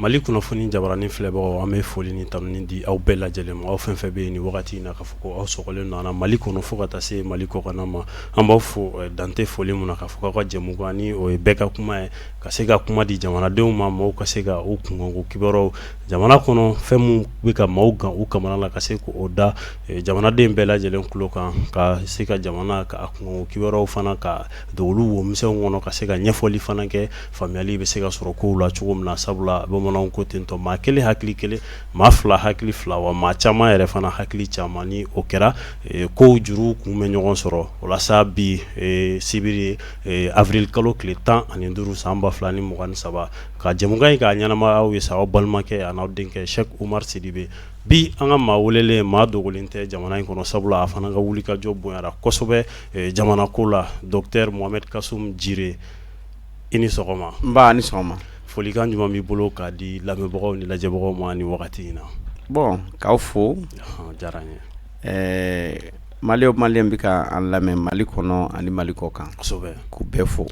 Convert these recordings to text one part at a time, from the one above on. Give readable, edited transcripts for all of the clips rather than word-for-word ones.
Mali kunnafoni jabaranin filɛbagaw, an bɛ foli ni tanuni di aw bɛɛ lajɛlen ma, aw fɛn fɛn bɛ yen ni wagati in na, k'a fɔ ko aw sɔgɔlen don an na Mali kɔnɔ fo ka taa se Mali kɔkanna ma. An b'aw fo dante foli min na, k'a fɔ k'aw ka jɛmukan ni o ye bɛɛ ka kuma ye, ka se ka kuma di jamanadenw ma, maaw ka se ka u kunkanko kibaruyaw jamana kɔnɔ, fɛn min bɛ ka maaw gan u kamana la, ka se k'o da jamanaden bɛɛ lajɛlen tulo kan, ka se ka jamana ka kunkanko kibaruyaw fana ka don olu womisɛnw kɔnɔ, ka se ka ɲɛfɔli fana kɛ, faamuyali bɛ se ka sɔrɔ kow la cogo min na. Sabula bamananw ko ten tɔ, maa kelen hakili kelen, maa fila hakili fila, wa maa caman yɛrɛ fana hakili caman, ni o kɛra kow juru kun bɛ ɲɔgɔn sɔrɔ. O la sa, bi sibiri, avril kalo tile 15 san 2023, ka jɛmukan in k'a ɲɛnama aw ye sa, aw balimakɛ a n'aw denkɛ Sɛki Umaru Sidibe. Bi an ka maa welelen, maa dogolen tɛ jamana in kɔnɔ, sabula a fana ka wulikajɔ bonyara kosɛbɛ jamana ko la, docteur Mohamed Kassoum Djire, i ni sɔgɔma. Nba, ni sɔgɔma. Folikan jumɛn b'i bolo k'a di lamɛnbagaw ni lajɛbagaw ma ni wagati in na? Bon, k'aw fo. Diyara n ye. Mali o Malien bɛ ka an lamɛn Mali kɔnɔ ani Mali kɔ kan, k'u bɛɛ fo.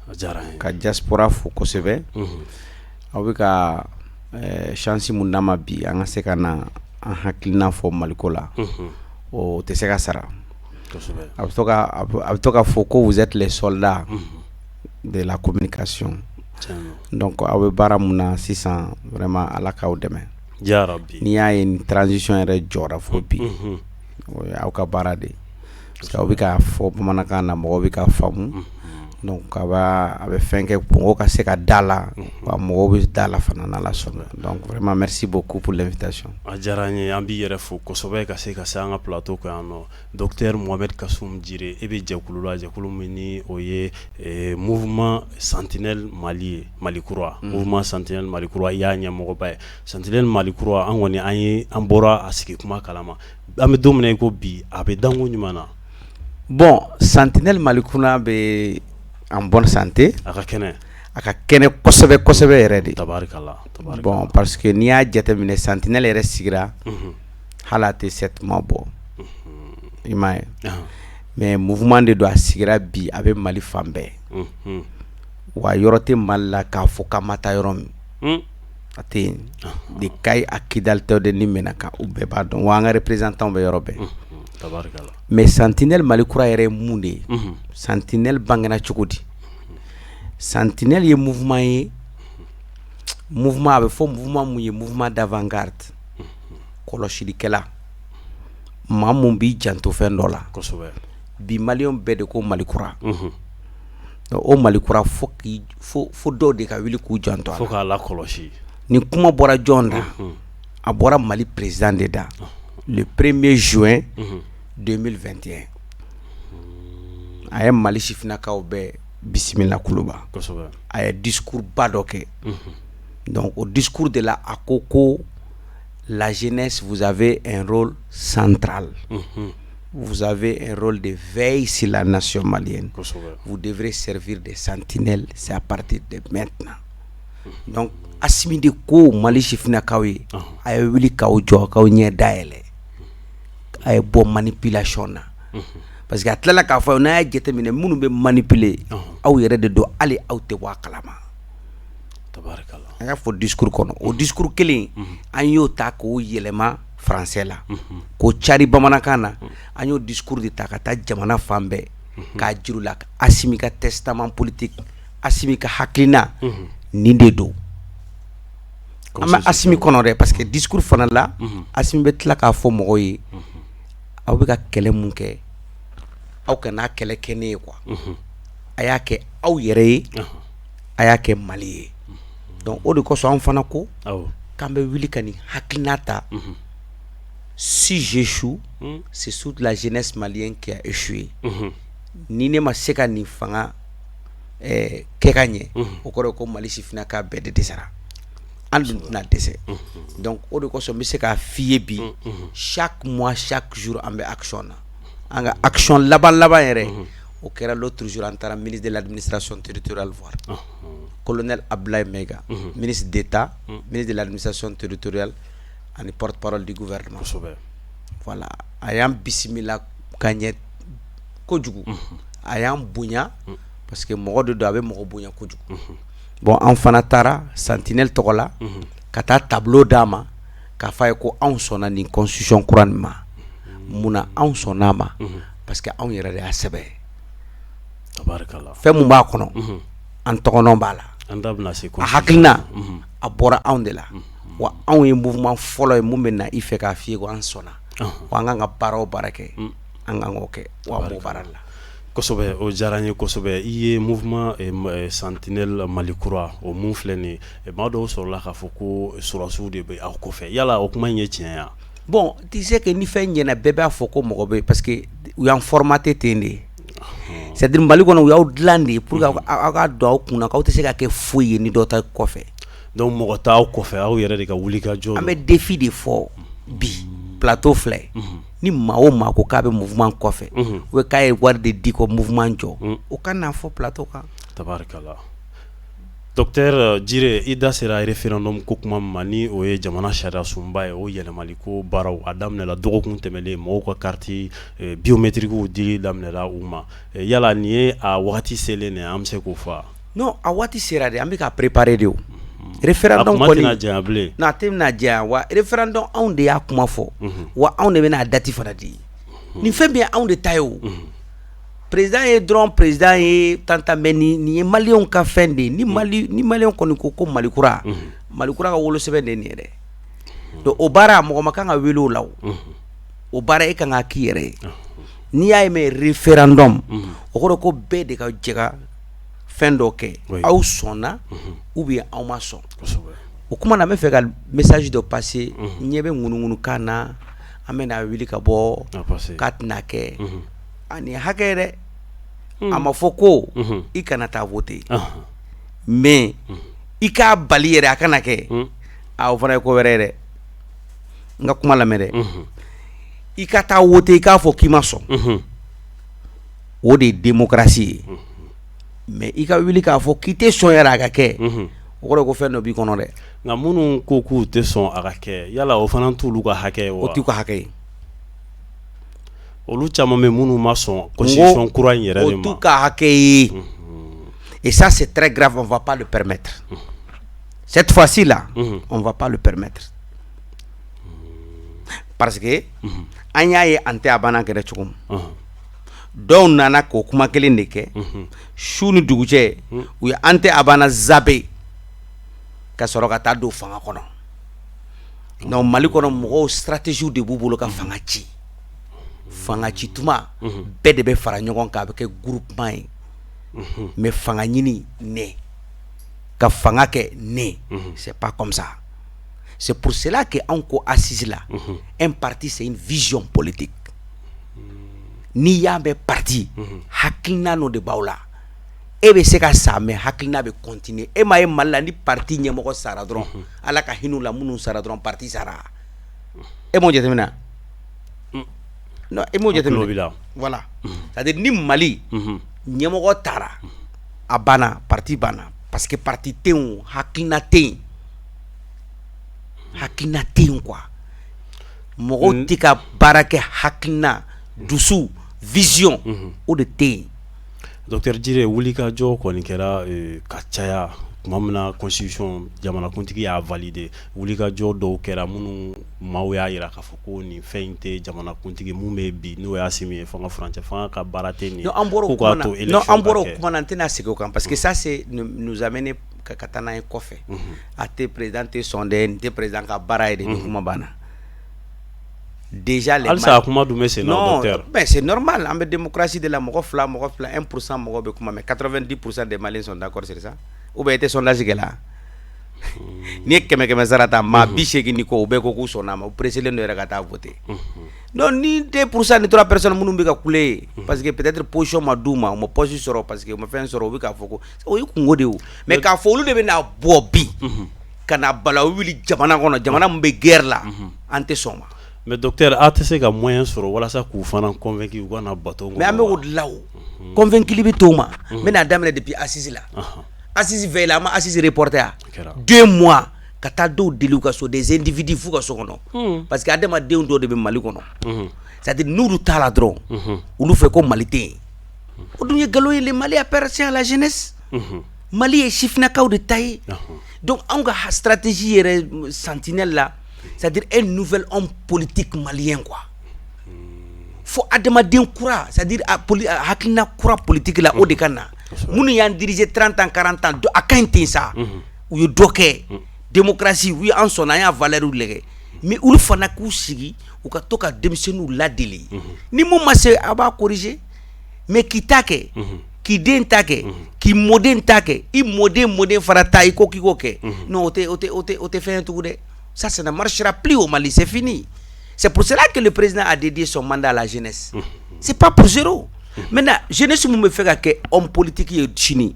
A diyara n ye. Ka diaspora fo kosɛbɛ. Aw bɛ ka chance mun d'an ma bi, an ka se ka na an hakilina fɔ Maliko la, o tɛ se ka sara. A bɛ to ka fɔ ko vous êtes les soldats de la communication. Donc aw bɛ baara mun na sisan, vraiment Ala k'aw dɛmɛ. Yarabi. N'i y'a ye ni transition yɛrɛ jɔra fo bi, o ye aw ka baara de ye, parce que aw bɛ k'a fɔ bamanankan na, mɔgɔw bɛ k'a faamu. Donc a bɛ fɛn kɛ mɔgɔw ka se ka da la, wa mɔgɔw bɛ da la fana n'Ala sɔnna. Donc vraiment, merci beaucoup pour l'invitation. A diyara n ye, an b'i yɛrɛ fo kosɛbɛ ka se ka se an ka plateau kan yan nɔ. Docteur Mohamed Kassoum Djire, e bɛ jɛkulu la, jɛkulu min ni o ye Mouvement Sentinelle Mali ye, Mali kura, Mouvement Sentinelle Mali kura, i y'a ɲɛmɔgɔba ye. Sentinelle Mali kura, an kɔni an ye an bɔra a sigi kuma kalama, an bɛ don min na i ko bi, a bɛ danko ɲuman na? Bon, Sentinelle Mali kura bɛ en bonne santé. A ka kɛnɛ. A ka kɛnɛ kosɛbɛ kosɛbɛ yɛrɛ de. Tabarikala. Bon, parce que n'i y'a jateminɛ, Sentinelle yɛrɛ sigira hali a tɛ 7 mois bɔ, i m'a ye, mais mouvement de don, a sigira bi, a bɛ Mali fan bɛɛ, wa yɔrɔ tɛ Mali la k'a fɔ k'an ma taa yɔrɔ min, a tɛ yen. De Kayi a Kidali tɛ de ni Menaka, u bɛɛ b'a dɔn, wa an ka représentant bɛ yɔrɔ bɛɛ. Mais Sentinelle Mali kura yɛrɛ ye mun de ye? Sentinelle bangena cogo di? Sentinelle ye mouvement ye, mouvement a bɛ fɔ mouvement mun ye, mouvement d'avant-garde, kɔlɔsilikɛla, maa mun b'i janto fɛn dɔ la. Bi Maliyɛnw bɛɛ de ko Mali kura, o Mali kura, fo fo dɔw de ka wuli k'u janto a la. Fo k'a lakɔlɔsi. Nin kuma bɔra jɔn da? A bɔra Mali président de da le 1er juin 2021. A ye Mali sifinnakaw bɛɛ bisimila Kuluba. A ye discours ba dɔ kɛ. Donc o discours de la, a ko ko la jeunesse, vous avez un rôle central. Vous avez un rôle de veille sur la nation malienne. Vous devrez servir de sentinelle, c'est à partir de maintenant. Donc Assimi de ko Mali sifinnakaw ye, a ye wuli k'aw jɔ, k'aw ɲɛ dayɛlɛ, a ye bɔ manipulation na. Parce que a tilala k'a fɔ, n'a y'a jateminɛ, minnu bɛ manipuler, aw yɛrɛ de don, hali aw tɛ bɔ a kalama. A y'a fɔ discours kɔnɔ. O discours kelen, an y'o ta k'o yɛlɛma français la, k'o cari bamanankan na. An y'o discours de ta ka taa jamana fan bɛɛ k'a jiru la, Assimi ka testament politique, Assimi ka hakilina nin de don. An bɛ Assimi kɔnɔ dɛ, parce que discours fana la, Assimi bɛ tila k'a fɔ mɔgɔw ye, aw bɛ ka kɛlɛ mun kɛ, aw kana kɛlɛ kɛ ne ye quoi, a y'a kɛ aw yɛrɛ ye, a y'a kɛ Mali ye. Donc o de kosɔn an fana ko k'an bɛ wuli ka nin hakilina ta. Si j'échoue, c'est toute la jeunesse malienne qui a échoué. Ni ne ma se ka nin fanga kɛ ka ɲɛ, o kɔrɔ ye ko Mali sifinnaka bɛɛ de dɛsɛra, an dun tɛna dɛsɛ. Donc o de kosɔn n bɛ se k'a f'i ye bi, chaque mois, chaque jour, an bɛ action na. An ka action laban laban yɛrɛ, o kɛra l'autre jour, an taara ministre de l'Administration territoriale voir, colonel Abdoulaye Maïga, ministre d'État, ministre de l'Administration territoriale ani porte-parole du gouvernement. Voilà, a y'an bisimila ka ɲɛ kojugu, a y'an bonya, parce que mɔgɔ de don, a bɛ mɔgɔ bonya kojugu. Bon, an fana taara Sentinelle tɔgɔ la. Ka taa tableau d'a ma k'a fɔ a ye ko anw sɔnna nin constitution kura nin ma. Munna anw sɔnna a ma? Parce que anw yɛrɛ de y'a sɛbɛn. Fɛn min b'a kɔnɔ, an tɔgɔnɔ b'a la. A hakilina a bɔra anw de la. Wa anw ye mouvement fɔlɔ ye mun bɛ na i fɛ k'a f'i ye ko an sɔnna, wa an kan ka baara o baara kɛ, an kan k'o kɛ, wa an b'o baara la. Kosɛbɛ, o diyara n ye kosɛbɛ. I ye mouvement Sentinelle Mali kura o mun filɛ nin ye, maa dɔw sɔrɔla k'a fɔ ko sɔrɔdasiw de bɛ aw kɔfɛ. Yala o kuma in ye tiɲɛ ye? Bon, tu sais que ni fɛn ɲɛna, bɛɛ b'a fɔ ko mɔgɔ bɛ, parce que u y'an formaté ten de. C'est à dire Mali kɔnɔ, u y'aw dilan de pour que aw ka don aw kunna k'aw tɛ se ka kɛ foyi ye ni dɔ ta kɔfɛ. Donc mɔgɔ t'aw kɔfɛ, aw yɛrɛ de ka wuli ka jɔ. An bɛ défi de fɔ bi, plateau filɛ, ni maa o maa ko k'a bɛ mouvement kɔfɛ ou bien k'a ye wari de di ko mouvement jɔ, o ka n'a fɔ plateau kan. Tabarikala. Docteur Jire, i da sera référendum ko kuma ma, ni o ye jamana sariya sunba ye, o yɛlɛmali ko baaraw a daminɛla dɔgɔkun tɛmɛnen, mɔgɔw ka carte biométrique dili daminɛla u ma. Yala nin ye a waati selen de ye, an bɛ se k'o fɔ? Non, a waati sera de, an bɛ ka préparer de. O référendum kɔni tɛna janya bilen. Non, a tɛna janya. Wa référendum, anw de y'a kuma fɔ, wa anw de bɛna a date fana di. Nin fɛn bɛɛ ye anw de ta ye. O président ye dɔrɔn, président ye tantan, mais nin ye maliyɛnw ka fɛn de ye. Ni Mali, ni maliyɛnw kɔni ko ko Mali kura, Mali kura ka wolosɛbɛn de ye nin ye dɛ. Donc o baara, mɔgɔ ma kan ka wele o la. O o baara, e kan ka k'i yɛrɛ ye. N'i y'a ye mɛn référendum, o kɔrɔ ko bɛɛ de ka jɛ ka fɛn dɔ kɛ, aw sɔnna ou bien aw ma sɔn. O kuma na, n bɛ fɛ ka message dɔ passer. N ɲɛ bɛ ŋunuŋunukan na, an bɛna wuli ka bɔ k'a tɛna kɛ. A nin ye hakɛ ye dɛ. A ma fɔ ko i kana taa voter, mais i k'a bali yɛrɛ a kana kɛ, a o fana ye ko wɛrɛ ye dɛ. N ka kuma lamɛn dɛ. I ka taa voter, i k'a fɔ k'i ma sɔn, o de ye démocratie ye. Mais i ka wuli k'a fɔ k'i tɛ sɔn yɛrɛ a ka kɛ, o kɔrɔ ye ko fɛn dɔ b'i kɔnɔ dɛ. Nka minnu ko k'u tɛ sɔn a ka kɛ, yala o fana t'olu ka hakɛ ye wa? O t'u ka hakɛ ye. Olu caman bɛ minnu ma sɔn constitution kura in yɛrɛ de ma. O t'u ka hakɛ ye. Et ça, c'est très grave, on va pas le permettre. Cette fois-ci là, on va pas le permettre. Parce que an y'a ye an tɛ a banna kɛra cogo min, dɔw nana k'o kuma kelen de kɛ su ni dugu cɛ, u ye an tɛ a banna zabe ka sɔrɔ ka taa don fanga kɔnɔ. Donc Mali kɔnɔ, mɔgɔw stratégie de b'u bolo ka fanga ci. Fanga ci tuma, bɛɛ de bɛ fara ɲɔgɔn kan, a bɛ kɛ groupement ye. Mais fanga ɲini ne ka fanga kɛ ne, c'est pas comme ça. C'est pour cela que anw ko assise la, un parti, c'est une vision politique. N'i y'a mɛn parti, hakilina dɔ de b'aw la. E bɛ se ka sa, mais hakilina bɛ continuer. E m'a ye Mali la, ni parti ɲɛmɔgɔ sara dɔrɔn, Ala ka hinɛ u la, minnu sara dɔrɔn, parti sara. E m'o jateminɛ? Non, e m'o jateminɛ? Voilà, c'est à dire ni Mali ɲɛmɔgɔ taara, a banna, parti banna, parce que parti tɛ yen, o hakilina tɛ yen, hakilina tɛ yen quoi. Mɔgɔw tɛ ka baara kɛ hakilina, dusu, vision, o de tɛ yen. Docteur Jire, wulikajɔ kɔni kɛra ka caya tuma min na constitution jamanakuntigi y'a valider, wulikajɔ dɔw kɛra minnu maaw y'a jira k'a fɔ ko nin fɛn in tɛ jamanakuntigi mun bɛ bi, n'o y'a Asimi ye, fanga furancɛ fanga ka baara tɛ nin ye. An bɔra o kuma na, non, an bɔra o kuma na, n tɛna segin o kan, parce que ça, c'est nous amener ka taa n'a ye kɔfɛ. A tɛ président tɛ sɔn dɛ, nin tɛ président ka baara ye de, nin kuma banna déjà. Les halisa a kuma dun bɛ sen na. Non, mais c'est normal, an bɛ démocratie de la. Mɔgɔ fila, mɔgɔ fila, 1% mɔgɔw bɛ kuma, mais 90% des Maliens sont d'accord sur ça. Ou bien i tɛ sondage kɛ la, n'i ye kɛmɛ kɛmɛ sara ta, maa 80 ni kɔ, u bɛɛ ko k'u sɔnna a ma, u pressé len don yɛrɛ ka taa voter. Donc ni 2% ni 3 personnes minnu bɛ ka kule parce que peut-être position ma d'u ma, u ma poste sɔrɔ, parce que u ma fɛn sɔrɔ, u bɛ k'a fɔ ko o ye kungo de ye o. Mais k'a fɔ olu de bɛ na bɔ bi ka na balawu wuli jamana kɔnɔ, jamana min bɛ guerre la, an tɛ sɔn o ma. Mais docteur, a tɛ se ka moyen sɔrɔ walasa k'u fana convaincre u ka na bato? Mais an bɛ o de la, o convaincre bɛ t'o ma. N bɛna daminɛ depuis assise la. Assise veille la, an ma assise reporter ya 2 mois, ka taa dɔw deli u ka so, des individus f'u ka so kɔnɔ, parce que adamadenw dɔw de bɛ Mali kɔnɔ, c'est à dire n'olu t'a la dɔrɔn, olu fɛ ko Mali tɛ yen. O dun ye nkalon ye. Le Mali appartient à la jeunesse. Mali ye sifinnakaw de ta ye. Donc anw ka stratégie yɛrɛ sentinelle la, c'est-à-dire un nouvel homme politique malien quoi, fo adamaden kura, c'est-à-dire hakilina kura politique la, o de ka na. Minnu y'an diriger 30 ans, 40 ans, a ka ɲi ten sa, u ye dɔ kɛ démocratie, u ye an sɔnna, an y'a valeur lajɛ, mais olu fana k'u sigi, u ka to ka denmisɛnninw ladeli. Ni mun ma se, a b'a corriger, mais k'i ta kɛ, k'i den ta kɛ, k'i mɔden ta kɛ, i mɔden mɔden fana ta, i ko k'i k'o kɛ, non, o tɛ o tɛ o tɛ o tɛ fɛn ye tugun dɛ. Ça, ça ne marchera plus au Mali, c'est fini. C'est pour cela que le président a dédié son mandat à la jeunesse, c'est pas pour zéro. Maintenant, jeunesse mun bɛ fɛ ka kɛ homme politique ye sini,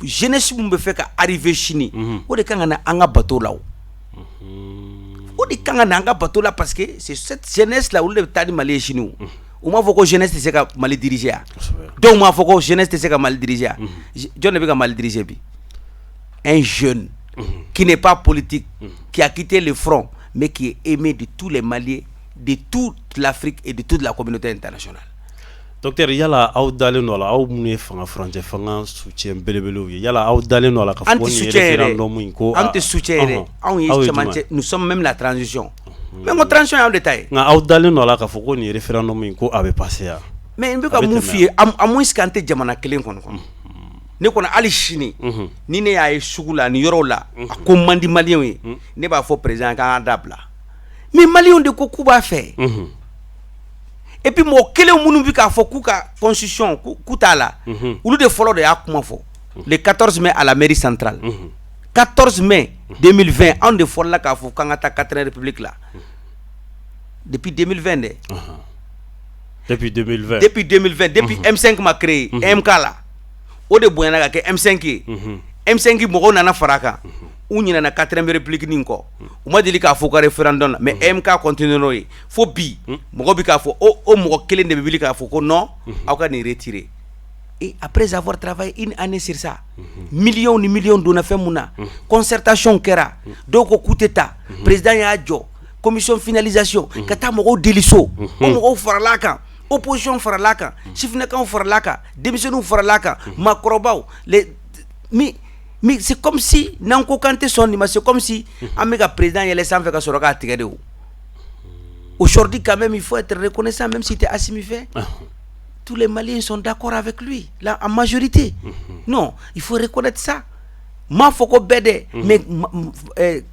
jeunesse mun bɛ fɛ ka arriver sini, o de kan ka na an ka bateau la, o de kan ka na an ka bateau la, parce que c'est cette jeunesse là, olu de bɛ taa ni Mali ye sini. O u m'a fɔ ko jeunesse tɛ se ka Mali diriger yan? Dɔw m'a fɔ ko jeunesse tɛ se ka Mali diriger yan? Jɔn de bɛ ka Mali diriger bi? Un jeune qui n'est pas politique, qui a quitté le front, mais qui est aimé de tous les Maliens, de toute l'Afrique et de toute la communauté internationale. Docteur, yala aw dalen don a la, aw minnu ye fanga furancɛ fanga soutien belebelew ye, yala aw dalen don a la ka fɔ ko nin ye référendum in ko An tɛ soutien yɛrɛ, anw ye cɛmancɛ, nous sommes même la transition, mais n ko transition y'anw de ta ye. Nka aw dalen don a la k'a fɔ ko nin référendum in ko a bɛ passer yan? Mais n bɛ ka mun f'i ye, à moins que an tɛ jamana kelen kɔnɔ. Ne kɔni, hali sini, ni ne y'a ye sugu la ni yɔrɔw la, a ko man di Maliyɛnw ye, ne b'a fɔ président k'an ka dabila. Mais Maliyɛnw de ko k'u b'a fɛ. Et puis mɔgɔ kelen minnu bɛ k'a fɔ k'u ka constitution k'u t'a la, olu de fɔlɔ de y'a kuma fɔ le 14 mai à la mairie centrale. 14 mai 2020, anw de fɔlɔla k'a fɔ k'an ka taa 4e république la depuis 2020 dɛ. Depuis 2020. Depuis 2020, depuis M5 ma créé, MK la, o de bonyana ka kɛ M5 ye. M5 mɔgɔw nana fara a kan, u ɲinɛna 4e république nin kɔ. U ma deli k'a fɔ ka référendum na, mais MK continue n'o ye fo bi. Mɔgɔ bɛ k'a fɔ, o mɔgɔ kelen de bɛ wuli k'a fɔ ko non, aw ka nin retirer. Et après avoir travaillé une année sur ça, millions ni millions donna fɛn mun na, concertation kɛra, dɔw ko k'u tɛ taa, président y'a jɔ commission finalisation ka taa mɔgɔw deli so, o mɔgɔw faral'a kan, opposition faral'a kan, sifinnakaw faral'a kan, denmisɛnninw faral'a kan, maakɔrɔbaw, les mais c'est comme si n'an ko k'an tɛ sɔn nin ma, c'est comme si an bɛ ka président yɛlɛ sanfɛ ka sɔrɔ k'a tigɛ de. O aujourd'hui quand même, il faut être reconnaissant, même si tu es Assimi fɛ, tous les Maliens sont d'accord avec lui là, en majorité. Non, il faut reconnaître ça. M'a fɔ ko bɛɛ dɛ, mais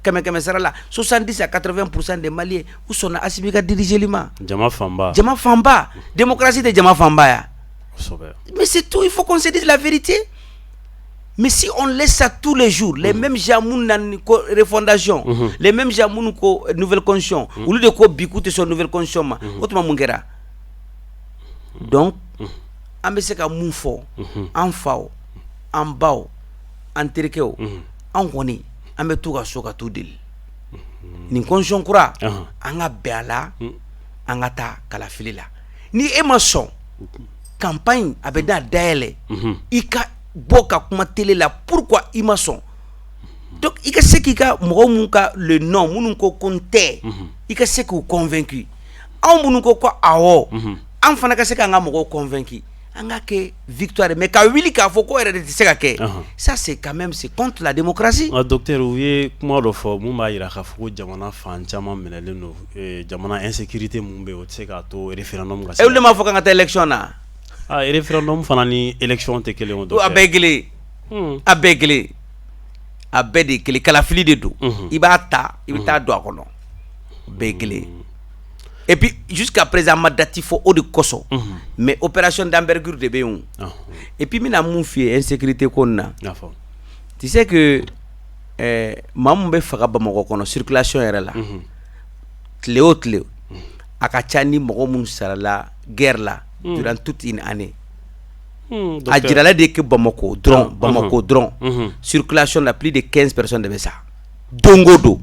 kɛmɛ kɛmɛ sara la, 70 à 80% des Maliens u sɔnna Assimi ka diriger ma. Jama fanba. Jama fanba. Démocratie tɛ jama fanba ya? Mais c'est tout, il faut qu'on se dise la vérité. Mais si on laisse ça tous les jours, les mêmes gens minnu nana ko refondation, les mêmes gens minnu ko nouvelle constitution, olu de ko bi k'u tɛ sɔn nouvelle constitution ma, o tuma mun kɛra? Donc an bɛ se ka mun fɔ an faw, an baw, an terikɛw? An kɔni, an bɛ t'u ka so ka t'u deli nin constitution kura, an ka bɛn a la, an ka taa kalafili la. Ni e ma sɔn, campagne a bɛ da dayɛlɛ, i ka bɔ ka kuma télé la pourquoi i ma sɔn. Donc i ka se k'i ka mɔgɔ mun ka le non, minnu ko ko n tɛ, i ka se k'u convaincu. Anw minnu ko ko awɔ, an fana ka se k'an ka mɔgɔw convaincu, an ka kɛ victoire. Mais ka wuli k'a fɔ ko yɛrɛ de tɛ se ka kɛ, ça c'est quand même, c'est contre la démocratie. Nka docteur, u ye kuma dɔ fɔ mun b'a jira k'a fɔ ko jamana fan caman minɛlen don, jamana insécurité mun bɛ yen, o tɛ se k'a to référendum ka se. Olu de m'a fɔ k'an ka taa élection na? Ah, référendum fana ni élection tɛ kelen o. A bɛɛ ye kelen, a bɛɛ ye kelen, a bɛɛ de ye kelen. Kalafili de don, i b'a ta, i bɛ taa don a kɔnɔ, bɛɛ ye kelen. Et puis jusqu'à présent ma date fɔ, o de kosɔn. Mais opération d'envergure de bɛ yen o. Et puis n bɛna mun f'i ye insécurité ko nin na? Tu sais que maa mun bɛ faga Bamakɔ kɔnɔ circulation yɛrɛ la tile o tile, a ka ca ni mɔgɔ minnu sarala guerre la durant toute une année. A jirala de que Bamakɔ dɔrɔn, Bamakɔ dɔrɔn, circulation la, plus de 15 personnes de bɛ sa don o don.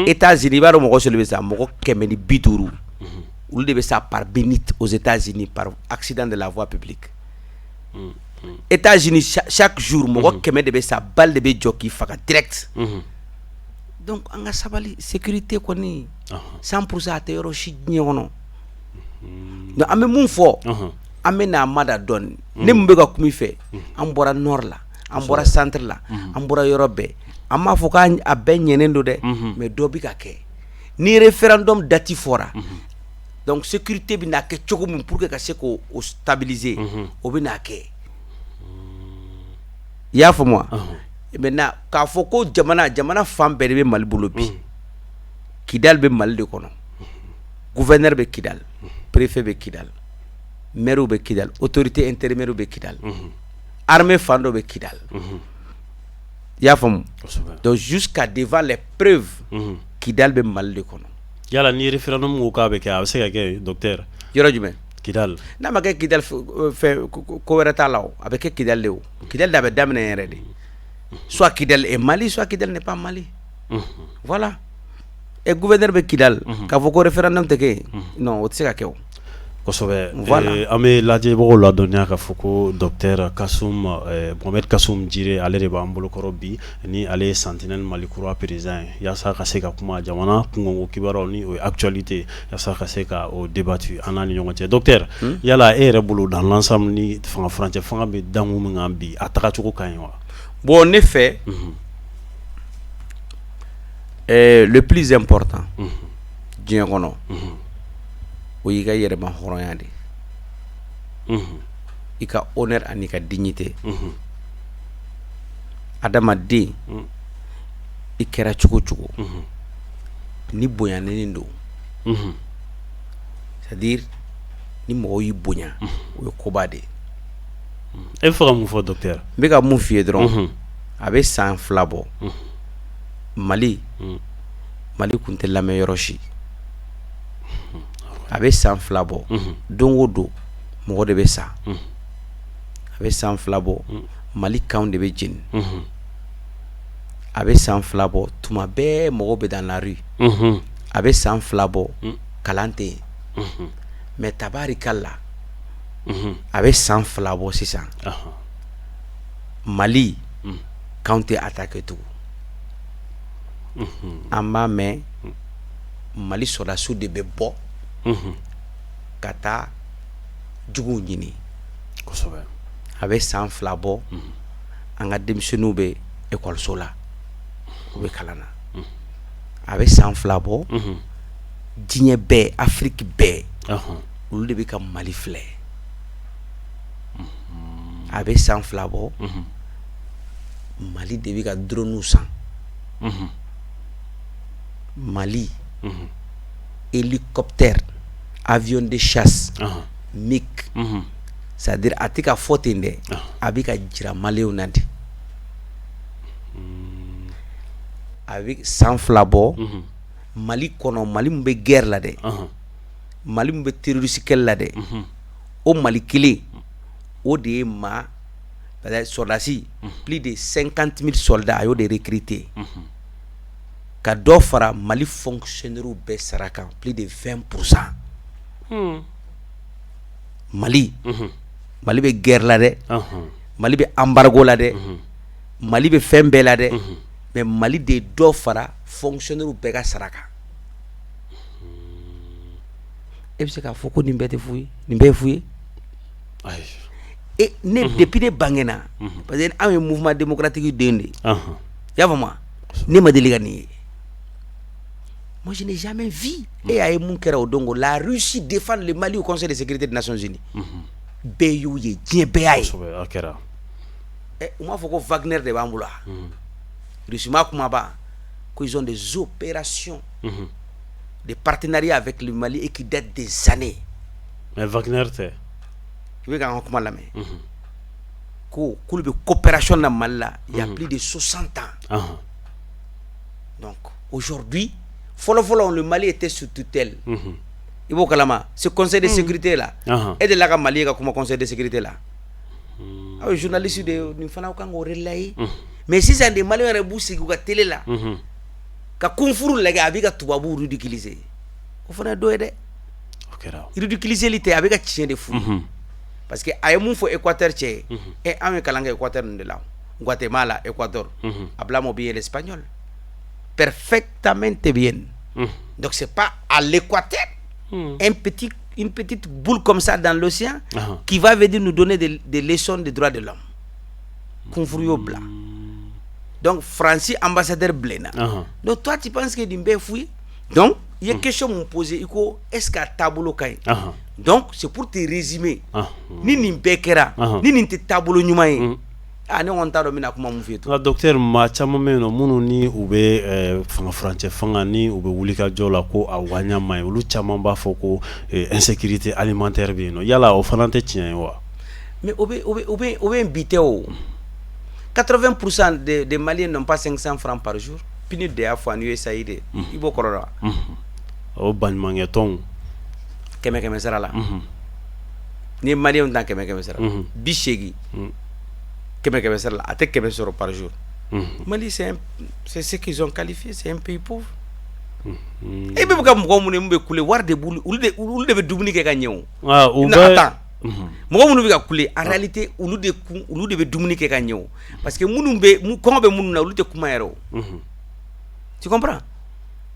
États-Unis, i b'a dɔn mɔgɔ joli bɛ sa? Mɔgɔ 150, olu de bɛ sa par minute aux États-Unis par accident de la voie publique. États-Unis, chaque jour mɔgɔ 100 de bɛ sa, balle de bɛ jɔ k'i faga direct. Donc an ka sabali, sécurité kɔni 100% a tɛ yɔrɔ si diɲɛ kɔnɔ. Donc an bɛ mun fɔ? An bɛ n'a mada dɔɔni. Ne mun bɛ ka kuma i fɛ, an bɔra nord la. An bɔra centre la, an bɔra yɔrɔ bɛɛ. An m'a fɔ k'a bɛɛ ɲɛnen don dɛ, mais dɔ bɛ ka kɛ. Ni référendum date fɔra, donc sécurité bɛna kɛ cogo min pour que ka se k'o stabiliser, o bɛna kɛ. I y'a faamu wa? Maintenant, k'a fɔ ko jamana fan bɛɛ de bɛ Mali bolo bi. Kidali bɛ Mali de kɔnɔ, gouverneur bɛ Kidali, préfet bɛ Kidali, maire bɛ Kidali, autorité intérimaire bɛ Kidali, armée fan dɔ bɛ Kidali. I y'a faamu? Donc jusqu'à devant les preuves, Kidali bɛ Mali de kɔnɔ. Yala ni référendum ko k'a bɛ kɛ, a bɛ se ka kɛ, docteur? Yɔrɔ jumɛn? Kidali. N'a ma kɛ Kidali, fɛn ko wɛrɛ t'a la o. A bɛ kɛ Kidali de o. Kidali de a bɛ daminɛ yɛrɛ de. Soit Kidali est Mali, soit Kidali n'est pas Mali. Voilà. Et gouverneur bɛ Kidali, k'a fɔ ko référendum tɛ kɛ yen, non, o tɛ se ka kɛ o. Kosɛbɛ. Voilà. An bɛ lajɛbagaw ladɔnniya k'a fɔ ko docteur Kasum, Mohamed Kasum Jire, ale de b'an bolokɔrɔ bi, ni ale ye Sentinelle Mali Kura président ye, yaasa ka se ka kuma jamana kunkanko kibaruyaw, ni o ye actualité, yaasa ka se ka o débattre an n'a ni ɲɔgɔn cɛ. Docteur, yala e yɛrɛ bolo, dans l'ensemble, ni fanga furancɛ fanga bɛ dankun min kan bi, a tagacogo ka ɲi wa? Bon, ne fɛ, le plus important diɲɛ kɔnɔ, o y'i ka yɛrɛma hɔrɔnya de, i ka honneur ani ka dignité. Adamaden, i kɛra cogo cogo, ni bonyanen don, c'est à dire ni mɔgɔw y'i bonya, o ye koba de ye. E bɛ fɛ ka mun fɔ, docteur? N bɛ ka mun f'i ye dɔrɔn, a bɛ san 2 bɔ, Mali tun tɛ lamɛn yɔrɔ si. A bɛ san 2 bɔ, don o don mɔgɔ de bɛ sa. A bɛ san 2 bɔ, Mali kanw de bɛ jeni. A bɛ san 2 bɔ, tuma bɛɛ mɔgɔw bɛ dans la rue. A bɛ san 2 bɔ, kalan tɛ yen. Mais tabarikala, a bɛ san 2 bɔ sisan, Mali kanw tɛ attaquer tugun. An b'a mɛn, Mali sɔrɔdasiw de bɛ bɔ ka taa juguw ɲini. A bɛ san 2 bɔ, an ka denmisɛnninw bɛ ekɔliso la, u bɛ kalan na. A bɛ san 2 bɔ, diɲɛ bɛɛ, Afiriki bɛɛ, olu de bɛ ka Mali filɛ. A bɛ san 2 bɔ, Mali de bɛ ka drone san. Mali, hélicoptère, avion de chasse, MiG, c'est à dire a tɛ ka fɔ ten dɛ, a bɛ ka jira maliyɛnw na de. A bɛ san 2 bɔ, Mali kɔnɔ, Mali min bɛ guerre la dɛ, Mali min bɛ terroriste kɛlɛ la dɛ, o Mali kelen o de ye maa sɔrɔdasi plus de 50 000 soldats, a y'o de recruter ka dɔ fara Mali fonctionnaires bɛɛ sara kan, plus de 20%. Mali bɛ guerre la dɛ, Mali bɛ embargo la dɛ, Mali bɛ fɛn bɛɛ la dɛ, mais Mali de ye dɔ fara fonctionnaires bɛɛ ka sara kan. E bɛ se k'a fɔ ko nin bɛɛ tɛ fu ye, nin bɛɛ ye fu ye? E ne, depuis ne bangena, parce que anw ye mouvement démocratique den de ye, i y'a faamu wa? Ne ma deli ka nin ye. Moi, je n'ai jamais vu. E y'a ye mun kɛra o don ko la Russie défend le Mali au Conseil de sécurité des Nations Unies. Bɛɛ y'o ye, diɲɛ bɛɛ y'a ye. A kɛra. U m'a fɔ ko Wagner de b'an bolo wa? Russie ma kuma ban ko ils ont des opérations de partenariat avec le Mali et qui datent des années. Mais Wagner tɛ. I bɛ k'an ka kuma lamɛn. Ko k'olu bɛ coopération na Mali la il y a plus de 60 ans. Donc aujourd'hui, fɔlɔ fɔlɔ, le Mali était sous tutelle. I b'o kalama, ce Conseil de sécurité là. E delila ka Mali ye ka kuma Conseil de sécurité la? Aw ye journaliste de ye, nin fana kan k'o relayer. Mais sisan de, Maliyɛnw yɛrɛ b'u sigi u ka télé la ka kunfuru lajɛ, a bɛ ka tubabuw ridiculiser. O fana ye dɔ ye dɛ. O kɛra. Ridiculiser tɛ, a bɛ ka tiɲɛ de f'u ye. Parce que a ye mun fɔ Équateur cɛ ye, e anw ye kalan kɛ Équateur ninnu de la. Guatemala, Équateur, hablamos bien l'espagnol. Perfectamente bien. Donc c'est pas à l'Équateur, une petite boule comme ça dans l'océan, qui va venir nous donner des leçons de droits de l'homme. Kunfuru y'o bila. Donc Faransi ambassadeur bilenna. Donc toi, tu penses que nin bɛɛ ye fu ye? Donc i ye question mun poser, i ko est ce que a taabolo ka ɲi? Donc c'est pour te résumer, ni nin bɛɛ kɛra, ni nin tɛ taabolo ɲuman ye, aa, ne kɔni t'a dɔn n bɛna kuma mun f'i ye. Nka docteur, maa caman bɛ yen nɔ minnu ni u bɛ fanga furancɛ fanga ni u bɛ wuli ka jɔ la ko a waɲa man ɲi, olu caman b'a fɔ ko insécurité alimentaire bɛ yen nɔ. Yala o fana tɛ tiɲɛ ye wa? Mais o bɛ bi tɛ o. 80% des Maliens n'ont pas 500 francs par jour. PNUD de y'a fɔ ani USAID. I b'o kɔrɔ dɔn wa? O baɲumankɛ tɔnw. Kɛmɛ kɛmɛ sara la, n'i ye Maliyɛnw ta kɛmɛ kɛmɛ sara la, 80 kɛmɛ kɛmɛ sara la, a tɛ 100 sɔrɔ par jour. Mali, c'est ce qu'ils ont qualifié, c'est un pays pauvre. E bɛ ka mɔgɔ minnu bɛ kule, wari de b'olu, olu de bɛ dumuni kɛ ka ɲɛ o. U bɛ Mɔgɔ minnu bɛ ka kule, en réalité, olu de kun, olu de bɛ dumuni kɛ ka ɲɛ o, parce que minnu bɛ kɔngɔ bɛ minnu na, olu tɛ kuma yɛrɛ o. Tu comprends?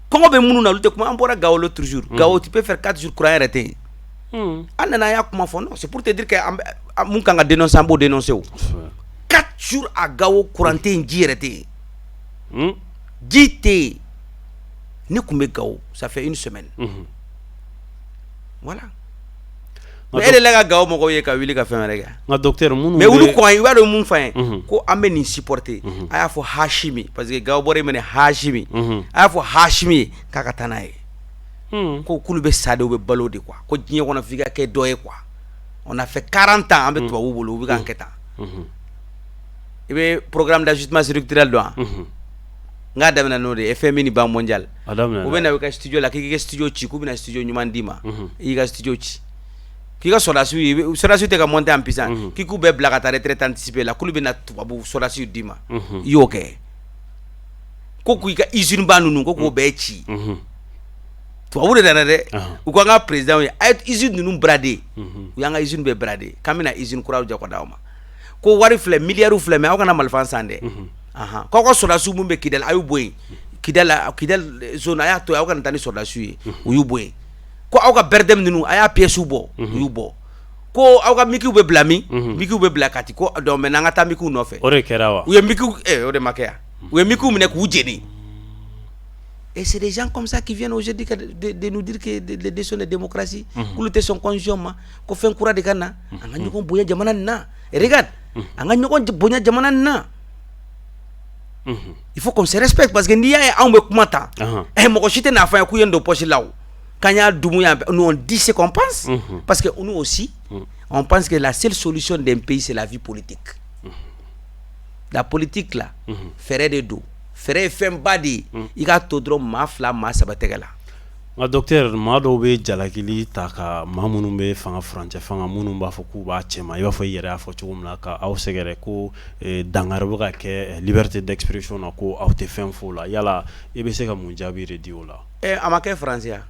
Kɔngɔ bɛ minnu na, olu tɛ kuma. An bɔra Gao l'autre jour. Gao, tu peux faire 4 jours, courant yɛrɛ tɛ yen. An nana, an y'a kuma fɔ. Non, c'est pour te dire que an mun kan ka dénoncer, an b'o dénoncer o. 4 jours à Gao, courant tɛ yen, ji yɛrɛ tɛ yen, ji tɛ yen. Ne tun bɛ Gao, ça fait une semaine, voilà. Mais e de la ka Gao mɔgɔw ye ka wuli ka fɛn wɛrɛ kɛ. Nka docteur, minnu Mais olu kɔn, i b'a dɔn mun f'an ye ko an bɛ nin supporter. A y'a fɔ Hashimi, parce que Gao bɔra minɛ Hashimi, a y'a fɔ Hashimi ye k'a ka taa n'a ye, ko k'olu bɛ sa de, u bɛ balo de quoi, ko diɲɛ kɔnɔ f'i ka kɛ dɔ ye quoi. On a fait 40 ans an bɛ tubabuw bolo, u bɛ k'an kɛ tan. I bɛ programme d'ajustement structurel dɔn wa? N k'a daminɛ n'o de ye, FMI ni Banque mondiale. U bɛ na i ka studio la, k'i ka studio ci, k'u bɛna studio ɲuman d'i ma, i y'i ka studio ci, k'i ka sɔrɔdasiw, sɔrɔdasiw tɛ ka monter en puissance, k'i k'u bɛɛ bila ka taa retraite anticipée la, k'olu bɛna tubabu sɔrɔdasiw d'i ma, i y'o kɛ. Ko k'i ka usine ba ninnu, ko k'o bɛɛ ci, tubabu de nana dɛ. U ko an ka président ye a ye usine ninnu brader, u y'an ka usine bɛɛ brader, k'an bɛna usine kuraw jɔ ka d'aw ma, ko wari filɛ, miliyariw filɛ, mais aw kana marifa san dɛ. K'aw ka sɔrɔdasiw mun bɛ Kidali, a y'u bɔ yen. Kidali, Kidali zone, a y'a to yen, aw kana taa ni sɔrɔdasiw ye, u y'u bɔ yen. Ko aw ka BRDM ninnu, a y'a pièces bɔ, u y'u bɔ. Ko aw ka MiGw bɛ bila min? MiGw bɛ bila Kati. Ko donc maintenant an ka taa MiGw nɔfɛ. O de kɛra wa? U ye MiGw, o de ma kɛ yan, u ye MiGw minɛ k'u jeni. Et c'est des gens comme ça qui viennent aujourd'hui de nous dire que les questions de démocratie, k'olu tɛ sɔn constitution ma, ko fɛn kura de ka na. An ka ɲɔgɔn bonya jamana nin na. Et regarde, an ka ɲɔgɔn bonya jamana nin na. Il faut qu'on se respecte, parce que n'i y'a ye anw bɛ kuma tan, mɔgɔ si tɛ n'a fɔ an ye k'u ye n don poche la o. K'an y'a dumu yan, nous on dit ce qu'on pense, parce que nous aussi, on pense que la seule solution d'un pays, c'est la vie politique. La politique là, fɛɛrɛ de don. Fɛɛrɛ ye fɛnba de ye. I k'a to dɔrɔn maa fila, maa saba tɛgɛ la. Nka docteur, maa dɔw bɛ jalakili ta ka maa minnu bɛ fanga furancɛ fanga, minnu b'a fɔ k'u b'a cɛma, i b'a fɔ i yɛrɛ y'a fɔ cogo min na, ka aw sɛgɛrɛ ko dankari bɛ ka kɛ liberté d'expression na, ko aw tɛ fɛn fɔ o la. Yala i bɛ se ka mun jaabi de di o la? A ma kɛ Faransi ya?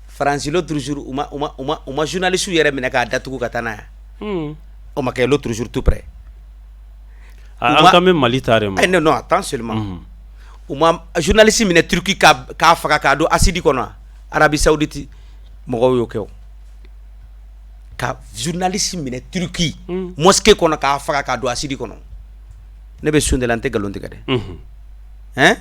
Faransi, l'autre jour, u ma journaliste yɛrɛ minɛ k'a datugu ka taa n'a ye? O ma kɛ l'autre jour tout près? An kan bɛ Mali ta de ma. Non, non, attends seulement. U ma journaliste minɛ Turquie k'a faga k'a don acide kɔnɔ? Arabie Saoudite mɔgɔw y'o kɛ o. Ka journaliste minɛ Turquie mosquée kɔnɔ, k'a faga k'a don acide kɔnɔ. Ne bɛ sun de la, n tɛ nkalon tigɛ dɛ. Hein,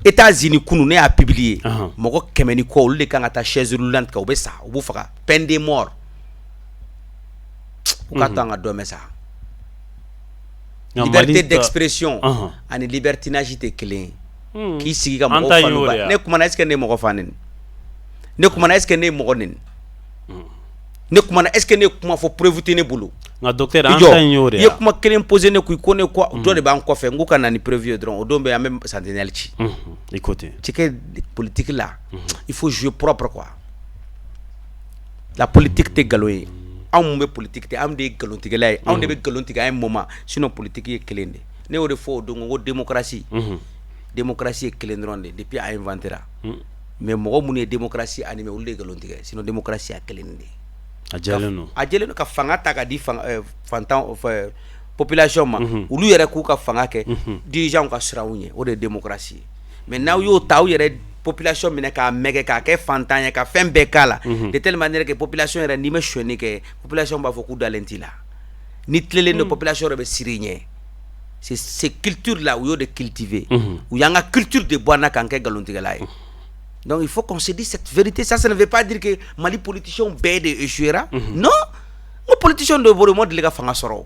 États-Unis kunu, ne y'a publier, mɔgɔ 100 ni kɔ, olu de kan ka taa chaise roulante kan, u bɛ sa, u b'u faga, peine de mort. U k'a to an ka dɔ mɛn sa. Liberté d'expression ani libertinage tɛ kelen ye. K'i sigi ka mɔgɔw fa n'u ba. Ne kumana, est ce que ne ye mɔgɔ fa neni? Ne kumana, est ce que ne ye mɔgɔ neni? Ne kumana, est ce que ne ye kuma fɔ preuve tɛ ne bolo? Nka docteur, an ta in y'o de ye. I ye kuma kelen posé ne kun, ko ne ko dɔ de b'an kɔfɛ, n ko ka na ni preuve ye dɔrɔn, o don bɛ an bɛ sentinelle ci. I ko ten. Ci politique la, il faut jouer propre quoi. La politique tɛ nkalon ye. Anw mun bɛ politique tɛ, anw de ye nkalontigɛla ye, anw de bɛ nkalon tigɛ an ye moment. Sinon politique ye kelen de. Ne y'o de fɔ o don ko démocratie, démocratie ye kelen dɔrɔn de depuis a inventé ra. Mais mɔgɔ minnu ye démocratie animé, olu de ye nkalon tigɛ. Sinon démocratie ya kelen de. A jɛlen don. A jɛlen don, ka fanga ta ka di fantan population ma, olu yɛrɛ k'u ka fanga kɛ, dirigeant ka siran u ɲɛ, o de ye démocratie ye. Mais n'aw y'o ta, aw yɛrɛ population minɛ k'a mɛgɛ, k'a kɛ fantan ye, ka fɛn bɛɛ k'a la, de telle manière que population yɛrɛ, n'i ma sonyɛni kɛ, population b'a fɔ k'u dalen t'i la. Ni tilelen don, population yɛrɛ bɛ siran i ɲɛ. C'est ces cultures là u y'o de cultiver. U y'an ka culture de bɔ an na k'an kɛ nkalontigɛla ye. Donc il faut qu'on se dise cette vérité. Ça, ça ne veut pas dire que Mali politiciens bɛɛ de échouera. Non, n ko politiciens dɔw bɔra, u ma deli ka fanga sɔrɔ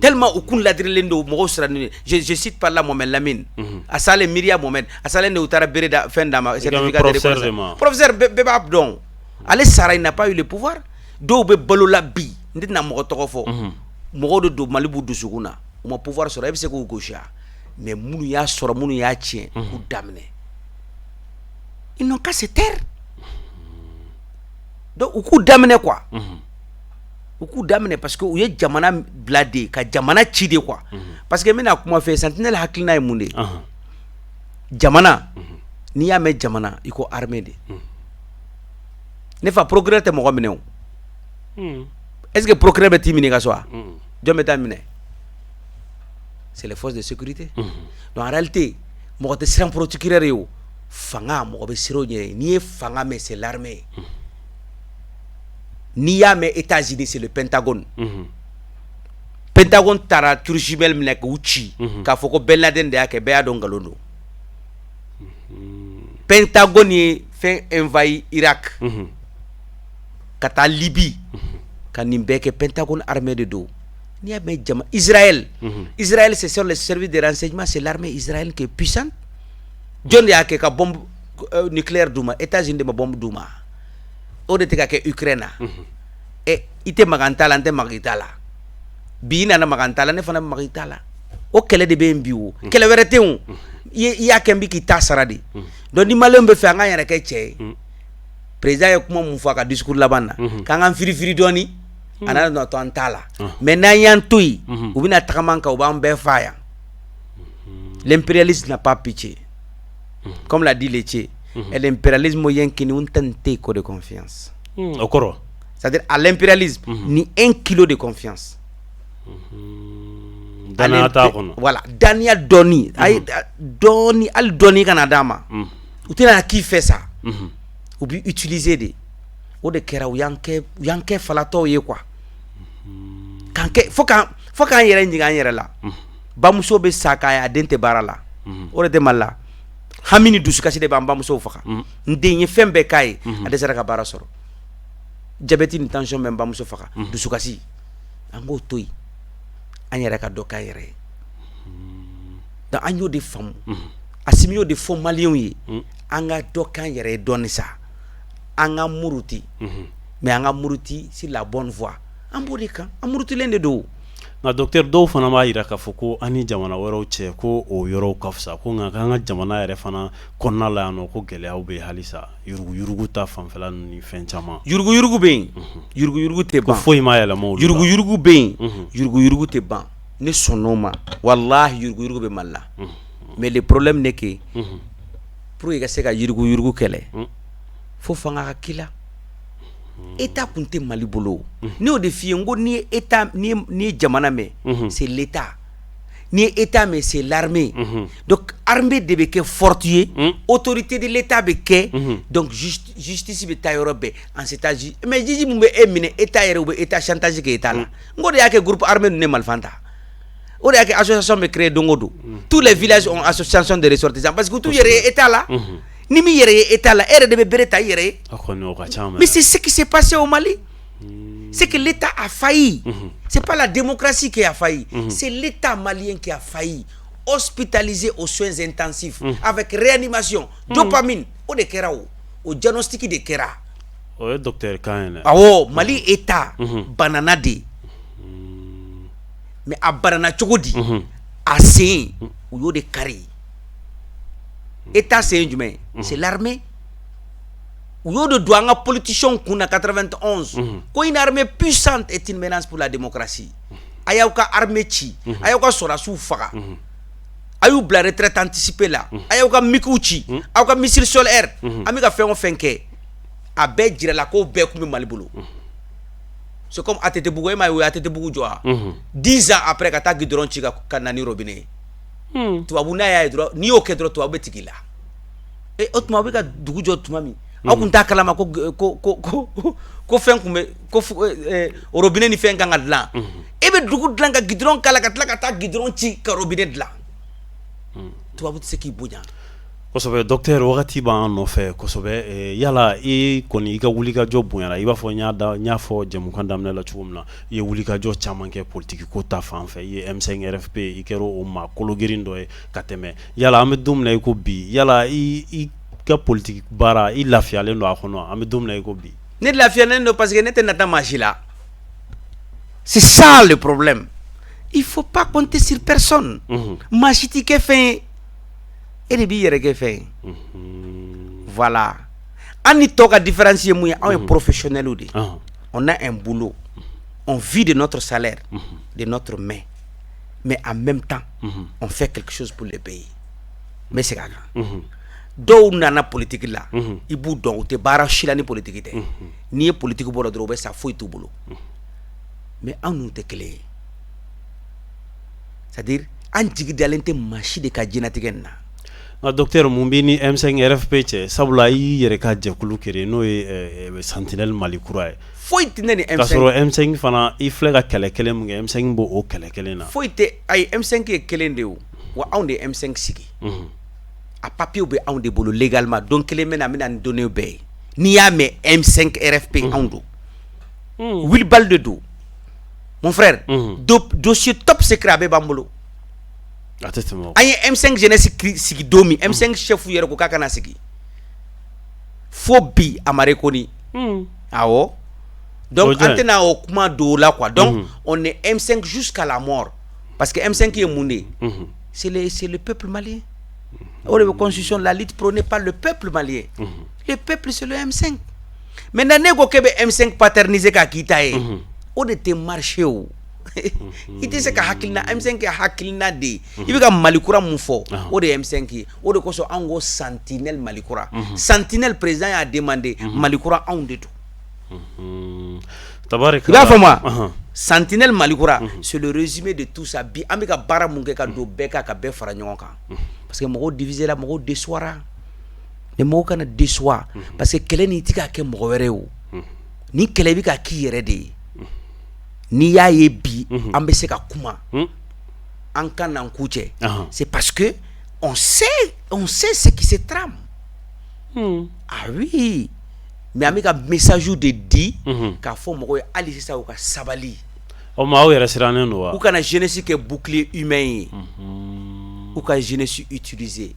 tellement u kun ladirilen don, mɔgɔw sirannen. Je cite par là Mohamed Lamine. A salen, Miiriya Mohamed, a salen de, u taara bere da fɛn d'a ma, certificat de reconnaissance. Professeur bɛɛ b'a dɔn, ale sara, il n'a pas eu le pouvoir. Dɔw bɛ balo la bi, n tɛna mɔgɔ tɔgɔ fɔ, mɔgɔw de don, Mali b'u dusukun na, u ma pouvoir sɔrɔ, e bɛ se k'u gosi wa? Mais minnu y'a sɔrɔ, minnu y'a tiɲɛ, k'u daminɛ, ils n'ont qu'à se taire. Donc u k'u daminɛ quoi, u k'u daminɛ, parce que u ye jamana bila de ka jamana ci de quoi. Parce que n bɛna kuma fɛ, Sentinelle hakilina ye mun de ye? Jamana, n'i y'a mɛn jamana, i ko armée de. Ne fa, procureur tɛ mɔgɔ minɛ o. Est ce que procureur bɛ t'i minɛ i ka so wa? Jɔn bɛ taa minɛ? C'est les forces de sécurité. Donc en réalité, mɔgɔ tɛ siran procureur ye o. Fanga, mɔgɔ bɛ siran o ɲɛ. N'i ye fanga mɛn, c'est l'armée. N'i y'a mɛn États-Unis, c'est le Pentagone. Pentagone taara tour jumelle minɛ k'u ci k'a fɔ ko Ben Laden de y'a kɛ, bɛɛ y'a dɔn nkalon don. Pentagone ye fɛn envahi Irak ka taa Libye ka nin bɛɛ kɛ, Pentagone armée de don. N'i y'a mɛn jama, Israël, Israël, c'est sur les services de renseignement, c'est l'armée israélienne qui est puissante. Jɔn de y'a kɛ ka bombe nucléaire d'u ma? États-Unis de ma bombe d'u ma. O de tɛ ka kɛ Ukraine na. Ɛ, i tɛ maga n ta la, n tɛ maga i ta la. Bi i nana maga n ta la, ne fana bɛ maga i ta la. O kɛlɛ de bɛ yen bi o. Kɛlɛ wɛrɛ tɛ yen o. I y'a kɛ, n bɛ k'i ta sara de. Donc ni maliyɛnw bɛ fɛ an k'an yɛrɛ kɛ cɛ ye, président ye kuma mun fɔ a ka discours laban na, k'an k'an firifiri dɔɔni, a nana nɔ to an ta la. Mais n'an y'an to yen, u bɛna tagama an kan, u b'an bɛɛ fa yan. L'impérialisme n'a pas pitié. Comme l'a dit Che, et l'impérialisme yankee un tantico de confiance. O kɔrɔ? C'est-à-dire à l'impérialisme, ni 1 kilo de confiance. Danaya t'a kɔnɔ. Voilà, daniya dɔɔni, ayi dɔɔni, hali dɔɔni kana d'a ma. U tɛna k'i fɛ sa. U b'i utiliser de. O de kɛra, u y'an kɛ falatɔw ye quoi. K'an kɛ fo k'an yɛrɛ ɲininka an yɛrɛ la. Bamuso bɛ sa k'a ye a den tɛ baara la. O de tɛ Mali la. Hami ni dusukasi de b'an bamusow faga. N den ye fɛn bɛɛ k'a ye, a dɛsɛra ka baara sɔrɔ. Diabète ni tension bɛ n bamuso faga. Dusukasi. An k'o to yen. An yɛrɛ ka dɔ k'an yɛrɛ ye. Donc an y'o de faamu. Asimi y'o de fɔ maliyɛnw ye. An ka dɔ k'an yɛrɛ ye dɔɔni sa. An ka muruti. Mais an ka muruti sur la bonne voie. An b'o de kan. An murutilen de don. Nka docteur, dɔw fana b'a jira k'a fɔ ko an ni jamana wɛrɛw cɛ, ko o yɔrɔw ka fisa, ko nka k'an ka jamana yɛrɛ fana kɔnɔna la yan nɔ, ko gɛlɛyaw bɛ yen halisa, yuruguyurugu ta fanfɛla ninnu ni fɛn caman. Yuruguyurugu bɛ yen. Yuruguyurugu tɛ ko ban. Foyi ma yɛlɛma olu la. Yuruguyurugu bɛ yen. Yuruguyurugu tɛ ban. Ne sɔnn'o ma. Walahi, yuruguyurugu bɛ Mali la. Mais le problème n'est que pour que i ka se ka yuruguyurugu kɛlɛ, fo fanga ka k'i la. État kun tɛ Mali bolo. Ne y'o de f'i ye, n ko n'i ye État, n'i ye jamana mɛn, c'est l'État. N'i ye État mɛn, c'est l'armée. Donc armée de bɛ kɛ forte ye, autorité de l'État bɛ kɛ, donc justice bɛ taa yɔrɔ bɛɛ en c'est mais juge mun bɛ e minɛ, État yɛrɛ, u bɛ État chantage kɛ État la. N ko de y'a kɛ groupe armé ninnu ye marifa ta. O de y'a kɛ association bɛ créer don o don. Tous les villages ont association de ressortissants parce que u t'u yɛrɛ ye État la. Ni min yɛrɛ ye État la, e yɛrɛ de bɛ bere ta i yɛrɛ ye. A kɔni, o ka ca. Mais c'est ce qui s'est passé au Mali. C'est que l'État a failli. C'est pas la démocratie qui a failli. C'est l'État malien qui a failli. Hospitalisé aux soins intensifs, avec réanimation, dopamine. O de kɛra o. O diagnostic de kɛra. O ye docteur kan ye dɛ. Awɔ, Mali État banana de. Mais a banana cogo di? A sen, u y'o de kari. État sen ye jumɛn ye? C'est l'armée. U y'o de don an ka politiciens kun na 91 ko une armée puissante est une menace pour la démocratie. A y'aw ka armée ci, a y'aw ka sɔrɔdasiw faga, a y'u bila retraite anticipée la, a y'aw ka MiGw ci, aw ka missile sol air, an bɛ ka fɛn o fɛn kɛ, a bɛɛ jirala k'o bɛɛ kun bɛ Mali bolo. C'est comme ATT Bugu, e m'a ye u ye ATT Bugu jɔ wa? 10 ans après ka taa goudron ci ka na ni robinet ye. Tubabu n'a y'a ye dɔrɔn, n'i y'o kɛ dɔrɔn, tubabu bɛ tigɛ i la. E o tuma u bɛ ka dugu jɔ tuma min, Aw kun t'a kalama ko ko ko ko ko fɛn kun bɛ ko robinet ni fɛn kan ka dilan. E bɛ dugu dilan ka goudron k'a la, ka tila ka taa goudron ci ka robinet dilan. Tubabu tɛ se k'i bonya. Kosɛbɛ, docteur, wagati b'an nɔfɛ kosɛbɛ. Yala i kɔni, i ka wulikajɔ bonyana, i b'a fɔ n y'a fɔ jɛmukan daminɛ la cogo min na, i ye wulikajɔ caman kɛ politiki ko ta fan fɛ, i ye M5 RFP, i kɛra o maa kologirin dɔ ye ka tɛmɛ. Yala an bɛ don min na i ko bi, yala i ka politiki baara, i lafiyalen don a kɔnɔ? An bɛ don min na i ko bi. Ne lafiyalen don parce que ne tɛ nata maa si la. C'est ça le problème, il faut pas compter sur personne. Maa si t'i kɛ fɛn ye, e de b'i yɛrɛ kɛ fɛn ye. Voilà, an ni tɔw ka différence ye mun ye? Anw ye professionnels de ye. On a un boulot, on vit de notre salaire, de notre main, mais en même temps on fait quelque chose pour le pays. N bɛ segin a kan. Dɔw nana politique la, i b'u dɔn, u tɛ baara si la ni politique tɛ. N'i ye politique bɔ dɔrɔn, u bɛ sa, foyi t'u bolo. Mais anw n'u tɛ kelen ye, c'est à dire an jigi dalen tɛ maa si de ka diɲɛnatigɛ nin na. Nka docteur, mun b'i ni M5 RFP cɛ? Sabula i y'i yɛrɛ ka jɛkulu créer, n'o ye Sentinelle Mali kura ye. Foyi tɛ ne ni M5. K'a sɔrɔ M5 fana, i filɛ ka kɛlɛ kelen min kɛ, M5 b'o o kɛlɛ kelen na. Foyi tɛ. Ayi, M5 ye kelen de ye o wa. Anw de ye M5 sigi. A papier bɛ anw de bolo légalement. Don kelen bɛ na, n bɛ na ni données bɛɛ ye. N'i y'a mɛn M5 RFP, anw don. Wulibali de don, mon frère. Dossier top secret, a bɛɛ b'an bolo. A tɛ tɛmɛ o. An ye M5 jeunesse sigi don min, M5 chef yɛrɛ ko k'a kana sigi. Fo bi, a ma reconnu. Awɔ, donc an tɛna o kuma don o la quoi. Donc on est M5 jusqu'à la mort, parce que M5 ye mun de ye? C'est le peuple malien. O de bɛ constitution, la lutte prônée par le peuple malien. Le peuple, c'est le M5. Maintenant, ne ko k'e bɛ M5 paterniser k'a k'i ta ye, o de tɛ marché o. I tɛ se ka hakilina, M5 ye hakilina de ye. I bɛ ka Mali kura mun fɔ, o de ye M5 ye. O de kosɔn anw ko Sentinelle Mali kura. Sentinelle, président y'a demandé Mali kura, anw de don. Tabarikala. I b'a faamu wa? Sentinelle Mali kura, c'est le résumé de tout ça. Bi an bɛ ka baara mun kɛ ka don bɛɛ kan, ka bɛɛ fara ɲɔgɔn kan, parce que mɔgɔw divisé la, mɔgɔw déçoira. Mais mɔgɔw kana déçoit, parce que kɛlɛ nin, i tɛ k'a kɛ mɔgɔ wɛrɛ ye o. Ni kɛlɛ, i bɛ k'a k'i yɛrɛ de ye. N'i y'a ye bi an bɛ se ka kuma an kan n'an ku cɛ, c'est parce que on sait ce qui se trame. Ah oui, mais an bɛ ka message de di k'a fɔ mɔgɔw ye hali sisan, u ka sabali. O ma, aw yɛrɛ sirannen don wa? U kana jeunesse kɛ bouclier humain ye, u ka jeunesse utiliser.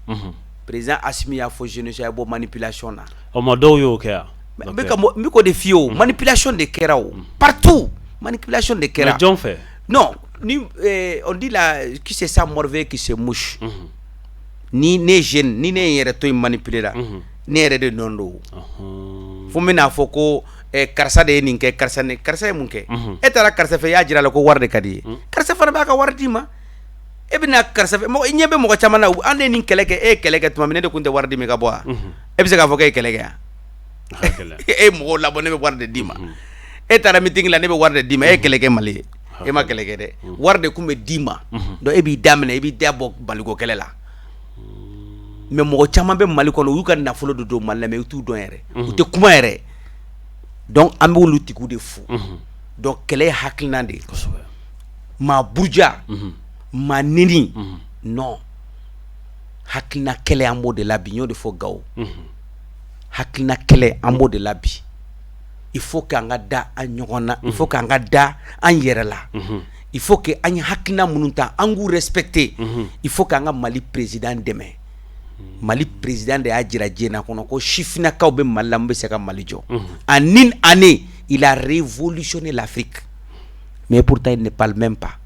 Président Assimi y'a fɔ jeunesse ye bɔ manipulation na. O ma, dɔw y'o kɛ yan. N bɛ ka n bɛ k'o de f'i ye o. Manipulation de kɛra o, partout manipulation de kɛra. Mais jɔn fɛ? Non, ni on dit la qui c'est ça morveux qui se mouche. Ni ne jeune, ni ne ye n yɛrɛ to yen manipuler la, ne yɛrɛ de nɔ don. Fo n bɛna fɔ ko karisa de ye nin kɛ, karisa ne, karisa ye mun kɛ? E taara karisa fɛ, i y'a jira a la ko wari de ka di ye. Karisa fana b'a ka wari d'i ma. E bɛna karisa fɛ, mɔgɔ i ɲɛ bɛ mɔgɔ caman na, an de ye nin kɛlɛ kɛ. E ye kɛlɛ kɛ tuma min, ne de tun tɛ wari di ma i ka bɔ wa? E bɛ se k'a fɔ k'e ye kɛlɛ kɛ yan? E ye mɔgɔw labɔ, ne bɛ wari de d'i ma. E taara meeting la, ne bɛ wari de d'i ma. E ye kɛlɛ kɛ Mali ye? E ma kɛlɛ kɛ dɛ, wari de tun bɛ d'i ma. Donc e b'i daminɛ, i b'i da bɔ baliko kɛlɛ la. Mais mɔgɔ caman bɛ Mali kɔnɔ, u y'u ka nafolo de don Mali la, mais u t'u dɔn yɛrɛ, u tɛ kuma yɛrɛ. Donc an b'olu tigiw de fo. Donc kɛlɛ ye hakilina de ye. Maa buruja, maa neni, non, hakilina kɛlɛ, an b'o de la bi. N y'o de fɔ Gawo, hakilina kɛlɛ, an b'o de la bi. Il faut que an ka da an ɲɔgɔn na, il faut que an ka da an yɛrɛ la, il faut que an ye hakilina minnu ta, an k'u respecter, il faut que an ka Mali président dɛmɛ. Mali président de y'a jira diɲɛ kɔnɔ ko sifinnakaw bɛ Mali la min bɛ se ka Mali jɔ. En une année, il a révolutionné l'Afrique, mais pourtant il ne parle même pas.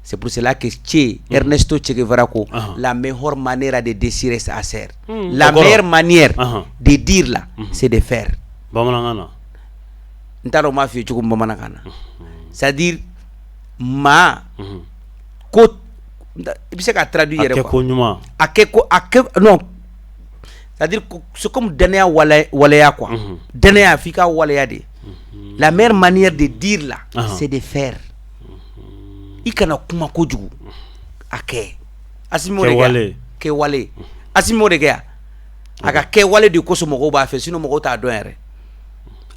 C'est pour cela que Che, Ernesto Che Guevara ko la mejor manera de decir es hacer. La meilleure manière de dire là, c'est de faire. Bamanankan na. N t'a dɔn n b'a f'i ye cogo min bamanankan na. C'est à dire maa ko i bɛ se k'a traduire yɛrɛ quoi. A kɛ ko ɲuman. A kɛ ko a kɛ, non, c'est à dire c'est comme danaya waleya quoi. Danaya, f'i ka waleya de. La meilleure manière de dire là, c'est de faire. I kana kuma kojugu, a kɛ. Asimi m'o de kɛ. Kɛwale. Asimi m'o de kɛ yan. A ka kɛwale de kosɔn mɔgɔw b'a fɛ, sinon mɔgɔw t'a dɔn yɛrɛ.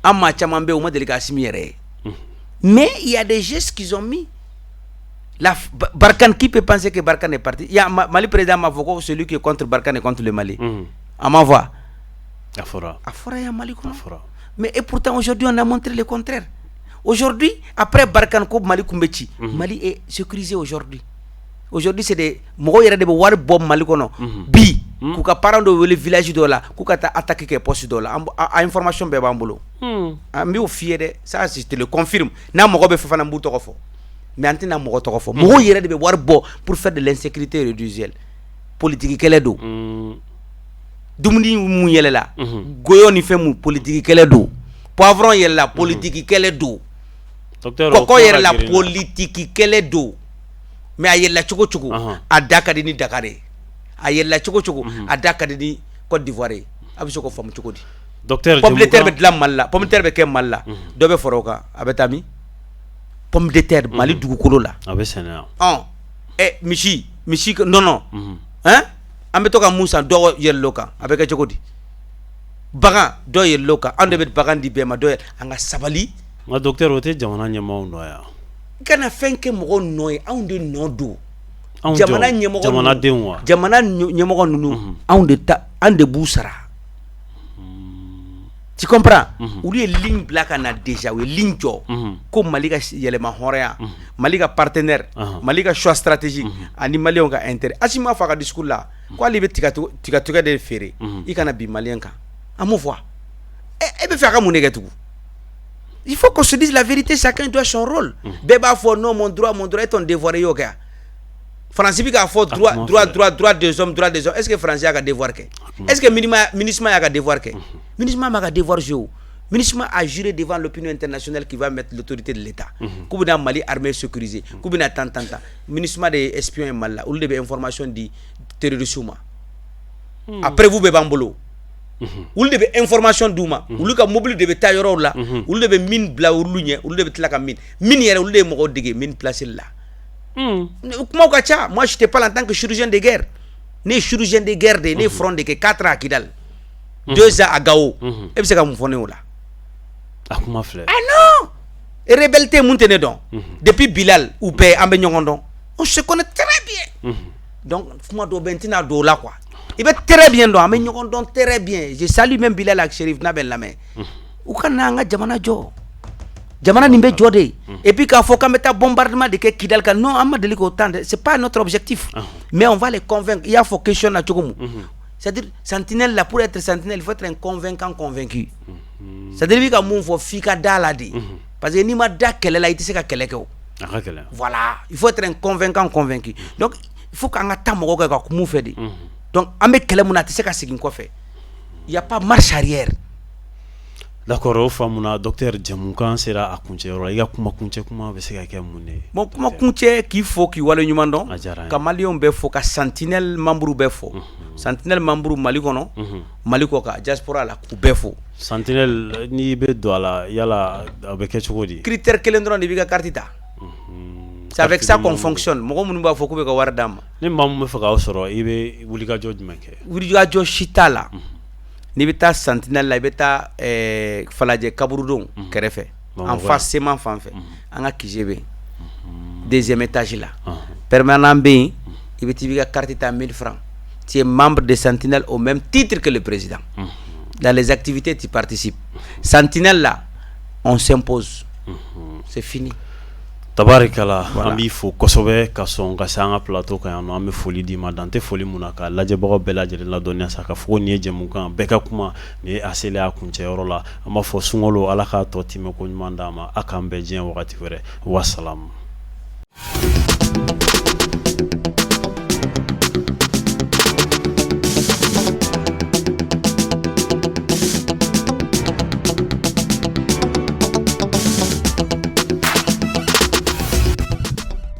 An maa caman bɛ yen, u ma deli ka Assimi yɛrɛ ye, mais il y a des gestes qu'ils ont mis. La Barkhane, qui peut penser que Barkhane est parti? Il y a Mali président m'a fɔ ko celui qui est contre Barkhane est contre le Mali. A ma fɔ? A fɔra. A fɔra yan Mali A kɔnɔ. fɔra. Mais et pourtant aujourd'hui, on a montré le contraire. Aujourd'hui, après Barkhane, ko Mali kun bɛ ci, Mali est sécurisé aujourd'hui. Aujourd'hui, c'est des mɔgɔw yɛrɛ de bɛ wari bɔ Mali kɔnɔ bi k'u ka parents dɔw wele village dɔw la k'u ka taa attaque kɛ poste dɔw la. A information bɛɛ b'an bolo. An b'o f'i ye dɛ, ça je te le confirme. N'a mɔgɔ bɛ fɛ fana, n b'u tɔgɔ fɔ, mais an tɛna mɔgɔ tɔgɔ fɔ. Mɔgɔw yɛrɛ de bɛ wari bɔ pour faire de l'insécurité résiduelle. Politique kɛlɛ don. Dumuni mun yɛlɛla, goyɔ ni fɛn mun, politique kɛlɛ don. Poivron yɛlɛla, politique kɛlɛ don. Docteur, o kɔkɔ kuma ka yɛlɛla, girin dɛ. Politique kɛlɛ don. Mais a yɛlɛla cogo cogo, a da ka di ni Dakar ye. A yɛlɛla cogo cogo, a da ka di ni Côte d'Ivoire ye. A bɛ se k'o faamu cogo di? Docteur, Pomme de terre bɛ jɛmukan dilan Mali la, pomme de terre bɛ kɛ Mali la, dɔ bɛ fara o kan, a bɛ taa min? Pomme de terre, Mali dugukolo la. A bɛ sɛnɛ yan. Ɔn, ɛ misi nɔnɔ hein, an bɛ to ka mun san, dɔ yɛlɛl'o kan, a bɛ kɛ cogo di? Bagan, dɔ yɛlɛl'o kan, anw de bɛ bagan di bɛɛ ma, dɔ yɛlɛ. An ka sabali. Nka docteur, o tɛ jamana ɲɛmaaw nɔ ye wa? I kana fɛn kɛ mɔgɔw nɔ ye, anw de nɔ don. Anw Jamana jɔn? ɲɛmɔgɔ ninnu, Jamanadenw wa? Jamana ɲɛmɔgɔ ninnu, anw de ta, an de b'u sara, tu comprends? Olu ye ligne bila ka na déjà, u ye ligne jɔ ko Mali ka yɛlɛma hɔrɔnya, Mali ka partenaire, Mali ka choix stratégique ani maliyɛnw ka intérêt. Assimi m'a fɔ a ka discours la ko hali i bɛ tigatigɛ de feere, i kana bin maliyɛn kan. An m'o fɔ wa? E bɛ fɛ a ka mun de kɛ tugun? Il faut qu'on se dise la vérité, chacun doit son rôle. Bɛɛ b'a fɔ non, mon droit, mon droit, et ton devoir, i y'o kɛ wa? Faransi bɛ k'a fɔ droit, kuma droit, filɛ. droit, droit des hommes, droit des hommes. Est-ce que Faransi y'a ka devoir kɛ? Est-ce que MINUSMA y'a ka devoir kɛ? MINUSMA m'a ka devoir jouer o. MINUSMA a juré devant l'opinion internationale qu'il va mettre l'autorité de l'État. K'u bɛna Mali armée sécuriser, k'u bɛna tan tan tan. MINUSMA de ye espion ye Mali la, olu de bɛ information di terroristes ma. A preuve bɛɛ b'an bolo. Olu de bɛ information d'u ma, olu ka mobili de bɛ taa yɔrɔw la, olu de bɛ mine bila olu ɲɛ, olu de bɛ tila ka mine yɛrɛ, olu de ye mɔgɔw dege mine placer la. Kumaw ka ca. Moi, je te parle en tant que chirurgien de guerre. Ne ye chirurgien de guerre de ye, ne ye front de kɛ, 4 ans à Kidal, 2 ans à Gao. E bɛ se ka mun fɔ ne o la? A kuma filɛ. Ah non, rebelle tɛ mun tɛ ne dɔn. Depuis Bilal, u bɛɛ, an bɛ ɲɔgɔn dɔn, on se connaît très bien. Donc kuma dɔw bɛ yen, n tɛna don o la quoi. I bɛ très bien dɔn, an bɛ ɲɔgɔn dɔn très bien. Je salue même Bilal ak Chérif n'a bɛ n lamɛn. U ka na an ka jamana jɔ, jamana nin bɛ jɔ de. Et puis k'a fɔ k'an bɛ taa bombardement de kɛ Kidal kan, non, an ma deli k'o temps dɛ, c'est pas notre objectif, mais on va les convaincre. I y'a fɔ question na cogo mun, c'est-à-dire sentinelle là, pour être sentinelle, il faut être un convaincant convaincu. C'est-à-dire i bɛ ka mun fɔ, f'i ka da la de, parce que n'i ma da kɛlɛ la, i tɛ se ka kɛlɛ kɛ o. A ka gɛlɛn. Voilà, il faut être un convaincant convaincu. Donc il faut k'an ka taa mɔgɔw kɛ ka kuma u fɛ de. Donc an bɛ kɛlɛ mun na, a tɛ se ka segin kɔfɛ, il y a pas marche arrière. D'accord, o faamuna docteur. Jɛmukan sera a kuncɛyɔrɔ la. I ka kuma kuncɛ kuma bɛ se ka kɛ mun de ye? Bon, kuma kuncɛ, k'i fo, k'i wale ɲuman dɔn. A diyara n ye. Ka maliyɛnw bɛɛ fo, ka sentinelle membre bɛɛ fo, sentinelle membre Mali kɔnɔ, Mali kɔ kan, diaspora la, k'u bɛɛ fo. Sentinelle, n'i bɛ don a la, yala a bɛ kɛ cogo di? Critère kelen dɔrɔn de b'i ka carte ta. C'est avec ça qu'on fonctionne. Mɔgɔ minnu b'a fɔ k'u bɛ ka wari d'an ma. Ni maa min bɛ fɛ k'aw sɔrɔ, i bɛ wulikajɔ jumɛn kɛ? Wulikajɔ si t'a la. N'i bɛ taa sentinelle la, i bɛ taa Falajɛ kaburudon kɛrɛfɛ, en face, CMA fan fɛ, an ka QG bɛ yen, deuxième étage la. Permanent bɛ yen, i bɛ taa, i b'i ka carte ta, 1000 francs. Tu es membre de sentinelle au même titre que le président. Dans les activités, tu participes. Sentinelle là, on s'impose, c'est fini. Tabarikala, an b'i fo kosɛbɛ ka sɔn ka se an ka plateau kan yan nɔ. An bɛ foli d'i ma, dan tɛ foli mun na, ka lajɛbagaw bɛɛ lajɛlen ladɔnniya sa ka fɔ ko nin ye jɛmukan bɛɛ ka kuma nin ye, a selen a kuncɛyɔrɔ la. An b'a fɔ sunkalo, Ala k'a tɔ timɛ ko ɲuman d'an ma. A k'an bɛn diɲɛ wagati wɛrɛ, wasalamu.